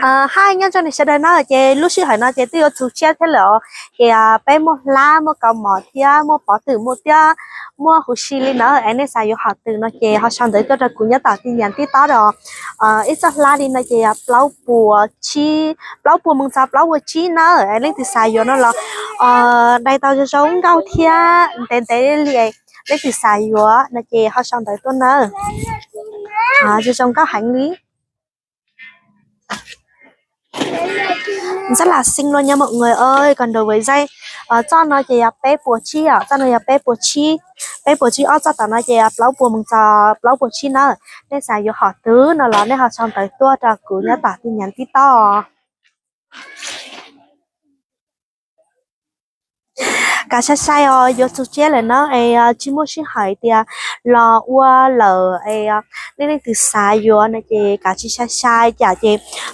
Hais nyob zoo nej sawv daws na, ces lub sij hawm no ces twb yuav txog tsiab thiab lawm os. Ces peb muaj hlab, muaj kaus mom thiab muaj pov twm, muaj tiab, muaj huv si li na. Es nej xav yuav hom twg no ces ho sau ntawv tuaj rau kuv nyob tom tin nhắn TikTok os. Ib txoj hlab li no ces plaub puas tsib, plaub puas mus txog plaub puas tsib na. Es leej twg xav yuav no los dai tau zoo zoo nkauj thiab ntev ntev li. Leej twg xav yuav no ces ho sau ntawv tuaj na. Zoo zoo nkauj heev li. Rất là xinh luôn nha mọi người ơi, còn đối với dây, txoj no ces yog peb puas tsib os, txoj no yog peb puas tsib, peb puas tsib ob, txoj tom no ces plaub puas mus txog plaub puas tsib na. Nej xav yuav hom twg no los nej ho sau ntawv tuaj rau kuv nyob tom tin nhắn TikTok. Kav sai sai os, yuav txog tsiab lawm na es tsis muaj sij hawm tias los ua lawm es nej leej twg xav yuav no ces kav tsis sai sai cas ces